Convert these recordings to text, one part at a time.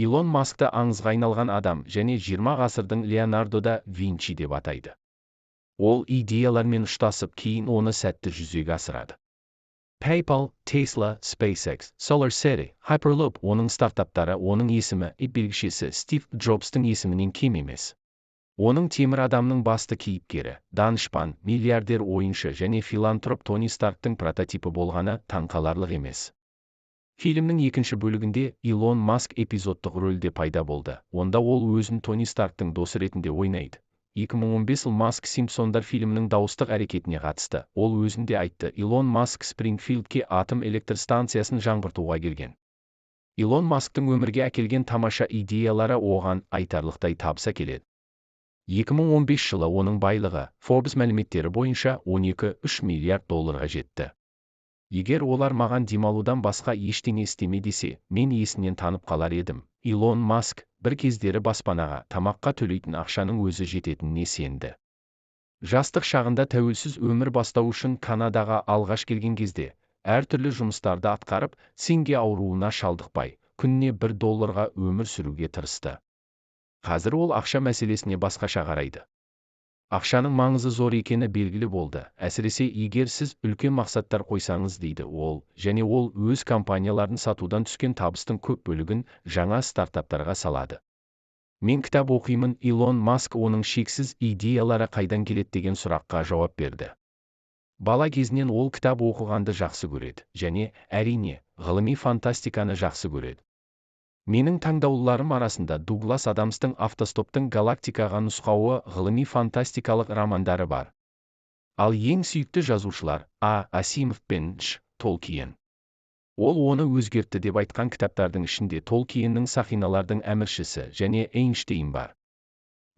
Илон Маскты аңызға айналған адам және 20 ғасырдың Леонардо да Винчи деп атайды. Ол идеялармен ұштасып, кейін оны сәтті жүзеге асырады. PayPal, Tesla, SpaceX, SolarCity, Hyperloop — оның стартаптары. Оның есімі и белгішесі Стив Джобстың есімінен кем емес. Оның темір адамның басты кейіпкері, данышпан, миллиардер ойыншы және филантроп Тони Старктың прототипі болғаны таңқаларлық емес. Фильмнің екінші бөлігінде Илон Маск эпизодтық рөлде пайда болды. Онда ол өзін Тони Старктың досы ретінде ойнайды. 2015 жыл Маск «Симпсондар» фильмінің дауыстық әрекетіне қатысты. Ол өзінде айтты: Илон Маск Спрингфилдке атом электр станциясын жаңғыртуға келген. Илон Масктың өмірге әкелген тамаша идеялары оған айтарлықтай табыс әкеледі. 2015 жылы оның байлығы Forbes мәліметтері бойынша 12,3 миллиард долларға жетті. Егер олар маған демалудан басқа ештеңе істеме десе, мен есінен танып қалар едім. Илон Маск бір кездері баспанаға, тамаққа төлейтін ақшаның өзі жететініне сенді. Жастық шағында тәуелсіз өмір бастау үшін Канадаға алғаш келген кезде, әртүрлі жұмыстарды атқарып, цинге ауруына шалдықпай, күніне 1 долларға өмір сүруге тырысты. Қазір ол ақша мәселесіне басқаша қарайды. Ақшаның маңызы зор екені белгілі болды, әсіресе егер сіз үлкен мақсаттар қойсаңыз, дейді ол. Және ол өз компанияларын сатудан түскен табыстың көп бөлігін жаңа стартаптарға салады. Мен кітап оқимын. Илон Маск оның шексіз идеялары қайдан келеді деген сұраққа жауап берді. Бала кезінен ол кітап оқығанды жақсы көреді және, әрине, ғылыми фантастиканы жақсы көреді. Менің таңдаулыларым арасында Дуглас Адамстың «Автостоптың галактикаға нұсқауы» ғылыми фантастикалық романдары бар. Ал ең сүйікті жазушылар А. Асимов пен Дж. Толкиен. Ол оны өзгертті деп айтқан кітаптардың ішінде Толкиеннің «Сақиналардың әміршісі» және «Эйнштейн» бар.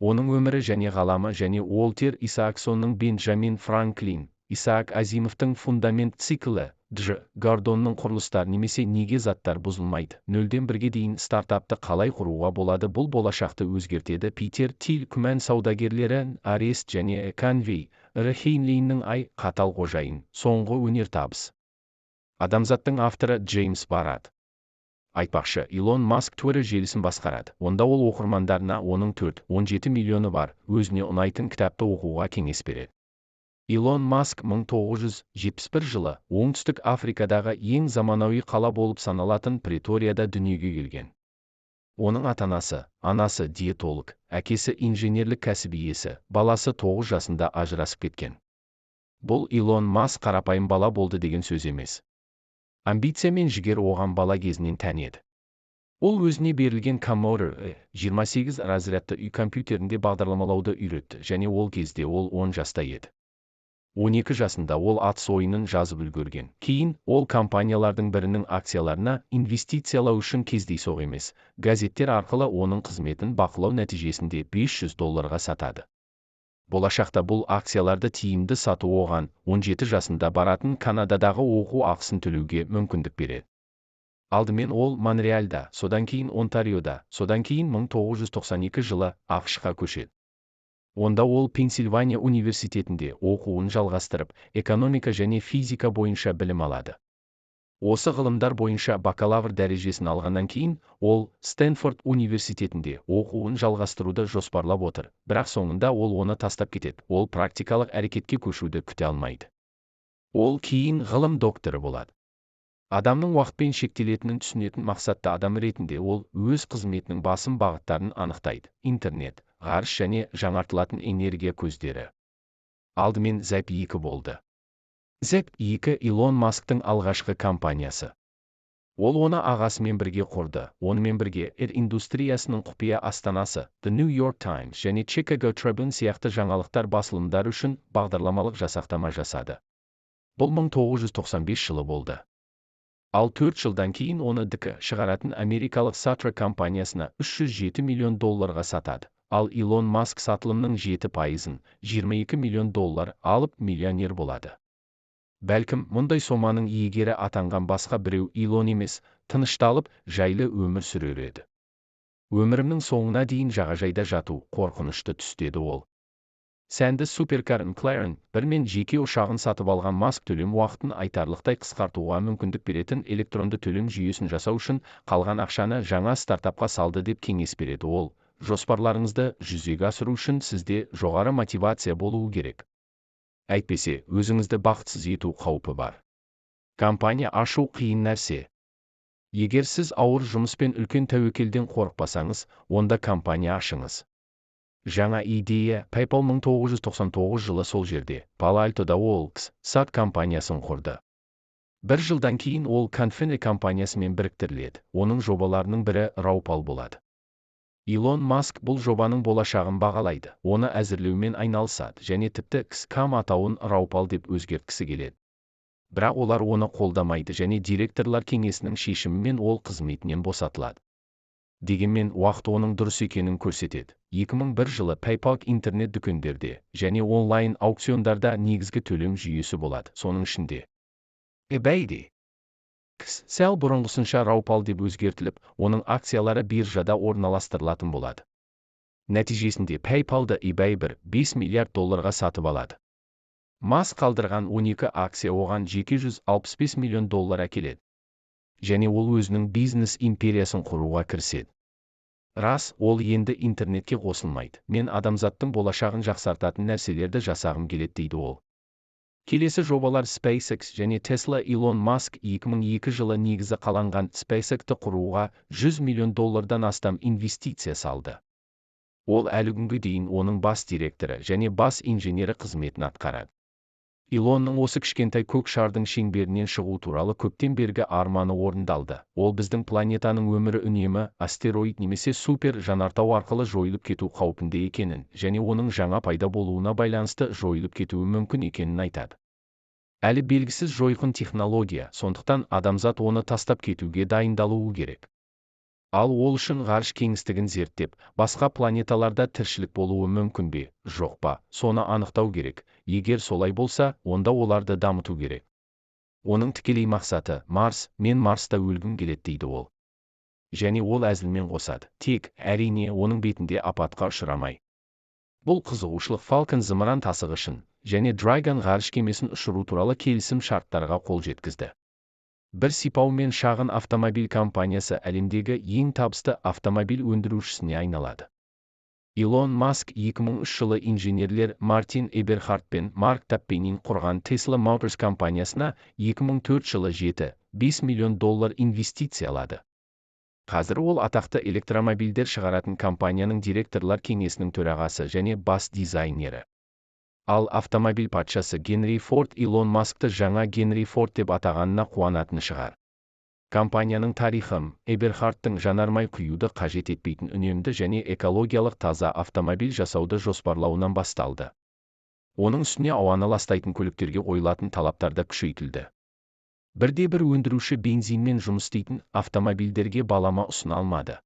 Оның өмірі және ғаламы және Уолтер Исааксонның «Бенджамин Франклин», Исаак Азимовтың «Фундамент» циклі, Дж. Гордонның «Құрылыстар немесе Неге заттар бұзылмайды», «Нөлден бірге дейін стартапты қалай құруға болады, бұл болашақты өзгертеді», Питер Тиль «Күмән саудагерлері», Арест және Конвей, Р. Хейнлейннің «Ай, қатал қожайын», «Соңғы өнертабыс. Адамзаттың авторы Джеймс Барат. Айтпақшы, Илон Маск Twitter желісін басқарады. Онда ол оқырмандарына, оның 4,17 миллионы бар, өзіне ұнайтын кітапты оқуға кеңес береді. Илон Маск 1971 жылы Оңтүстік Африкадағы ең заманауи қала болып саналатын Преторияда дүниеге келген. Оның ата-анасы: анасы диетолог, әкесі инженерлік кәсіп иесі, баласы 9 жасында ажырасып кеткен. Бұл Илон Маск қарапайым бала болды деген сөз емес. Амбиция мен жігер оған бала кезінен тән еді. Ол өзіне берілген Commodore 28 разрядты үй компьютерінде бағдарламалауды үйретті және ол кезде ол 10 жаста еді. 12 жасында ол атыс ойынын жазып үлгерген. Кейін ол компаниялардың бірінің акцияларына инвестициялау үшін кездейсоқ емес газеттер арқылы оның қызметін бақылау нәтижесінде 500 долларға сатады. Болашақта бұл акцияларды тиімді сату оған 17 жасында баратын Канададағы оқу ақысын төлеуге мүмкіндік береді. Алдымен ол Монреальда, содан кейін Онтариода, содан кейін 1992 жылы АҚШ-қа көшеді. Онда ол Пенсильвания университетінде оқуын жалғастырып, экономика және физика бойынша білім алады. Осы ғылымдар бойынша бакалавр дәрежесін алғаннан кейін ол Стэнфорд университетінде оқуын жалғастыруды жоспарлап отыр, бірақ соңында ол оны тастап кетеді. Ол практикалық әрекетке көшуді күте алмайды. Ол кейін ғылым докторы болады. Адамның уақытпен шектелетінін түсінетін мақсатты адам ретінде ол өз қызметінің басым бағыттарын анықтайды: интернет, ғарыш және жаңартылатын энергия көздері. Алдымен Zap 2 болды. Zap 2 — Илон Масктың алғашқы компаниясы. Ол оны ағасымен бірге құрды. Онымен бірге ір индустриясының құпия астанасы The New York Times және Chicago Tribune сияқты жаңалықтар басылымдары үшін бағдарламалық жасақтама жасады. Бұл 1995 жылы болды. Ал 4 жылдан кейін оны ДК шығаратын америкалық Satra компаниясына 307 миллион долларға сатады. Ал Илон Маск сатылымның 7 пайызын, 22 миллион доллар алып, миллионер болады. Бәлкім, мұндай соманың иегері атанған басқа біреу, Илон емес, тынышталып, жайлы өмір сүрер еді. Өмірімнің соңына дейін жағажайда жату қорқынышты түс, деді ол. Сәнді суперкар McLaren 1 мен жеке ұшағын сатып алған Маск төлем уақытын айтарлықтай қысқартуға мүмкіндік беретін электронды төлем жүйесін жасау үшін қалған ақшаны жаңа стартапқа салды деп кеңес береді ол. Жоспарларыңызды жүзеге асыру үшін сізде жоғары мотивация болуы керек. Әйтпесе, өзіңізді бақытсыз ету қаупі бар. Компания ашу қиын нәрсе. Егер сіз ауыр жұмыс пен үлкен тәуекелден қорықпасаңыз, онда компания ашыңыз. Жаңа идея PayPal 1999 жылы сол жерде, Пало-Альтода ол сат компаниясын құрды. Бір жылдан кейін ол Confinity компаниясымен біріктіріледі. Оның жобаларының бірі Raupal болады. Илон Маск бұл жобаның болашағын бағалайды, оны әзірлеумен айналысады және тіпті X.com атауын Raupal деп өзгерткісі келеді. Бірақ олар оны қолдамайды және директорлар кеңесінің шешімімен ол қызметінен босатылады. Дегенмен уақыт оның дұрыс екенін көрсетеді. 2001 жылы PayPal интернет дүкендерде және онлайн аукциондарда негізгі төлем жүйесі болады, соның ішінде eBay-де. Сәл бұрынғысынша Raupal деп өзгертіліп, оның акциялары биржада орналастырылатын болады. Нәтижесінде PayPal-ды eBay 1,5 миллиард долларға сатып алады. Маск қалдырған 12 акция оған жеке 165 миллион доллар әкеледі. Және ол өзінің бизнес империясын құруға кіріседі. Рас, ол енді интернетке қосылмайды. Мен адамзаттың болашағын жақсартатын нәрселерді жасағым келеді, дейді ол. Келесі жобалар SpaceX және Tesla. Илон Маск 2002 жылы негізі қаланған SpaceX-ті құруға 100 миллион доллардан астам инвестиция салды. Ол әлі күнге дейін оның бас директоры және бас инженері қызметін атқарады. Илонның осы кішкентай көк шардың шеңберінен шығу туралы көптен бергі арманы орындалды. Ол біздің планетаның өмірі үнемі астероид немесе супер жанартау арқылы жойылып кету қаупінде екенін және оның жаңа пайда болуына байланысты жойылып кетуі мүмкін екенін айтады. Әлі белгісіз жойқын технология, сондықтан адамзат оны тастап кетуге дайындалуы керек. Ал ол үшін ғарыш кеңістігін зерттеп, басқа планеталарда тіршілік болуы мүмкін бе, жоқ па, соны анықтау керек. Егер солай болса, онда оларды дамыту керек. Оның тікелей мақсаты Марс, мен Марста өлгім келеді, дейді ол. Және ол әзілмен қосады, тек, әрине, оның бетінде апатқа ұшырамай. Бұл қызығушылық Falcon зымыран тасығышын және Dragon ғарыш кемесін ұшыру туралы келісім шарттарға қол жеткізді. Бір сипаумен шағын автомобиль компаниясы әлемдегі ең табысты автомобиль өндірушісіне айналады. Илон Маск 2003 жылы инженерлер Мартин Эберхард пен Марк Таппенин құрған Tesla Motors компаниясына 2004 жылы 7,5 миллион доллар инвестициялады. Қазір ол атақты электромобильдер шығаратын компанияның директорлар кеңесінің төрағасы және бас дизайнері. Ал автомобиль патшасы Генри Форд Илон Маскты жаңа Генри Форд деп атағанына қуанатын шығар. Компанияның тарихы Эберхардтың жанармай құюды қажет етпейтін үнемді және экологиялық таза автомобиль жасауды жоспарлауынан басталды. Оның үстіне ауаны ластайтын көліктерге қойылатын талаптар да күшейтілді. Бірде-бір өндіруші бензинмен жұмыс істейтін автомобильдерге балама ұсына алмады.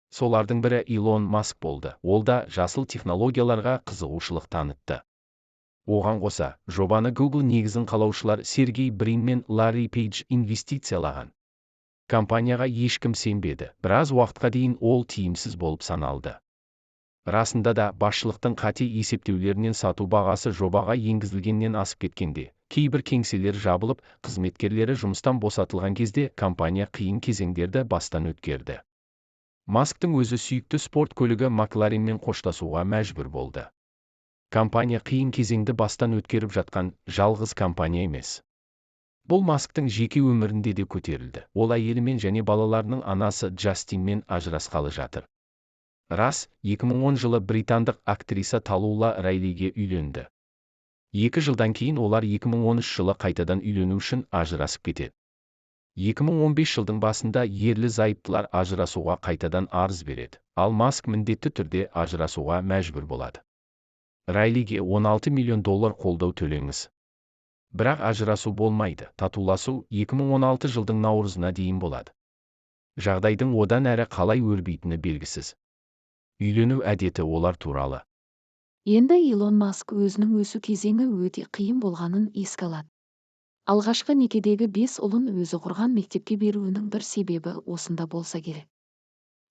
Солардың бірі Илон Маск болды. Ол да жасыл технологияларға қызығушылық танытты. Оған қоса, жобаны Google негізін қалаушылар Сергей Брин мен Ларри Пейдж инвестициялаған. Компанияға ешкім сенбеді. Біраз уақытқа дейін ол тиімсіз болып саналды. Расында да басшылықтың қате есептеулерінен сату бағасы жобаға енгізілгеннен асып кеткенде, кейбір кеңселер жабылып, қызметкерлері жұмыстан босатылған кезде компания қиын кезеңдерді бастан өткерді. Масктың өзі сүйікті спорт көлігі Макларенмен қоштасуға мәжбүр болды. Компания қиын кезеңді бастан өткеріп жатқан жалғыз компания емес. Бұл Масктың жеке өмірінде де көтерілді. Ол әйелімен және балаларының анасы Джастинмен ажырасқалы жатыр. Рас, 2010 жылы британдық актриса Талула Райлиге үйленді. 2 жылдан кейін олар 2013 жылы қайтадан үйлену үшін ажырасып кетеді. 2015 жылдың басында ерлі зайыптылар ажырасуға қайтадан арыз береді, ал Маск міндетті түрде ажырасуға мәжбүр болады. Райлиге 16 миллион доллар қолдау төлеңіз. Бірақ ажырасу болмайды, татуласу 2016 жылдың наурызына дейін болады. Жағдайдың одан әрі қалай өрбитіні белгісіз. Үйлену әдеті олар туралы. Енді Илон Маск өзінің өсу кезеңі өте қиын болғанын еске алады. Алғашқы некедегі 5 ұлын өзі құрған мектепке беруінің бір себебі осында болса керек.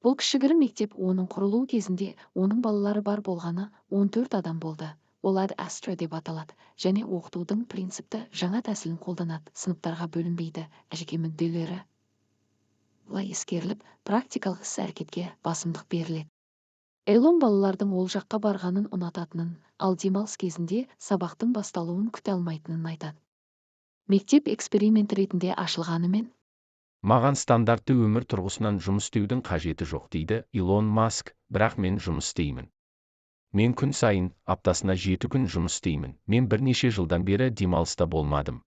Бұл кішігірім мектеп оның құрылуы кезінде оның балалары бар болғаны 14 адам болды. Ол Ad Astra деп аталады және оқытудың принципті жаңа тәсілін қолданады: сыныптарға бөлінбейді, жеке мүдделері ескеріліп, практикалық іс-әрекетке басымдық беріледі. Элон балалардың ол жаққа барғанын ұнататынын, ал демалыс кезінде сабақтың басталуын күте алмайтынын айтады. Мектеп эксперимент ретінде ашылғанымен, «Маған стандартты өмір тұрғысынан жұмыс істеудің қажеті жоқ, – дейді Илон Маск, – бірақ мен жұмыс істеймін. Мен күн сайын, аптасына 7 күн жұмыс істеймін. Мен бірнеше жылдан бері демалыста болмадым».